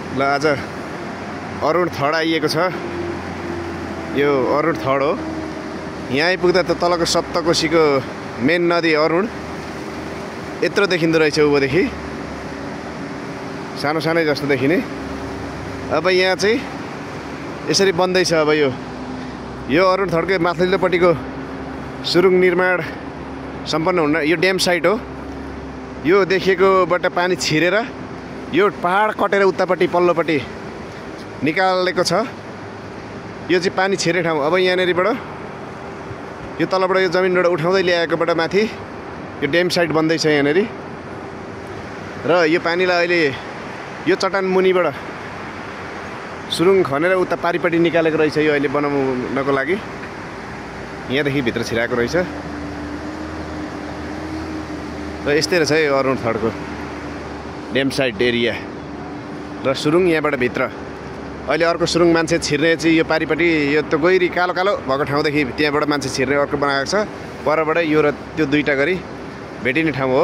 ल आज अरुण थड आइएको छ। यो अरुण थड हो। यहाँ आइपुग्दा त तलको सप्तकोशीको मेन नदी अरुण यत्रो देखिँदो रहेछ उँभोदेखि, सानो सानै जस्तो देखिने। अब यहाँ चाहिँ यसरी बन्दैछ। अब यो अरुण थडकै माथिल्लोपट्टिको सुरुङ निर्माण सम्पन्न हुन यो ड्याम साइट हो। यो देखिएकोबाट पानी छिरेर यो पहाड कटेर उतापट्टि पल्लोपट्टि निकालेको छ। यो चाहिँ पानी छिर्ने ठाउँ। अब यहाँनिरबाट यो तलबाट यो जमिनबाट उठाउँदै ल्याएकोबाट माथि यो ड्याम साइट बन्दैछ यहाँनिर। र यो पानीलाई अहिले यो चट्टान मुनिबाट सुरुङ खनेर उता पारिपट्टि निकालेको रहेछ। यो अहिले बनाउनको लागि यहाँदेखि भित्र छिराएको रहेछ। र यस्तै रहेछ यो अरुण थडको ड्याम साइट एरिया र सुरुङ यहाँबाट भित्र। अहिले अर्को सुरुङ मान्छे छिर्ने चाहिँ यो पारिपट्टि यो त गहिरी कालो कालो भएको ठाउँदेखि त्यहाँबाट मान्छे छिर्ने अर्को बनाएको छ। परबाट यो र त्यो दुईटा गरी भेटिने ठाउँ हो।